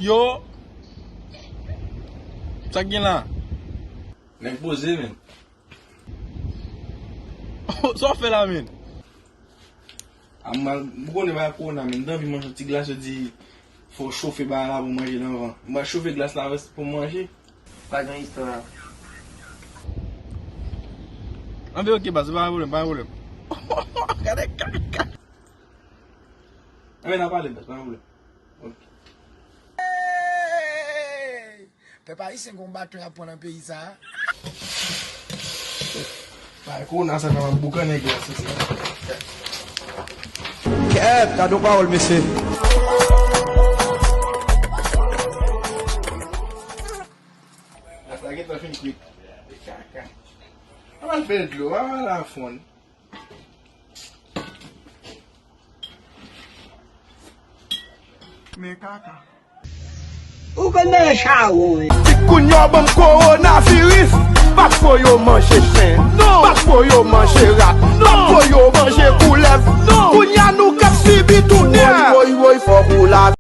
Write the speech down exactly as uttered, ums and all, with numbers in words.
Yo! Sa k gen la? Nèg poze, men. Sa w fè la, men? A, m pral, ou konnen bagay kowona, men m t anvi manje yon ti glas, yo di fò w chofe bagay la pou w manje l anvan. M pral chofe glas la pou m manje. Pa gen istwa la. Anben, oke, baz, pa gen pwoblèm, pa gen pwoblèm. Gade kaka. Anben, n a pale, baz, pa gen pwoblèm. Ok. Hey! Pèp ayisyen gon baton y ap pran nan peyi sa a. Bay kowona sa kapab boukannen glas isi. Kèt, gade yon pawòl, mesye. Glas la gentan fin kwit. Kaka. Ann al fè dlo, ann al la fonn. Men kaka. Ou konn nan chawon wi. Ti kounye a w ban m kowonaviris. Pa t fò yo manje chen. Non. Pa t fò yo manje rat.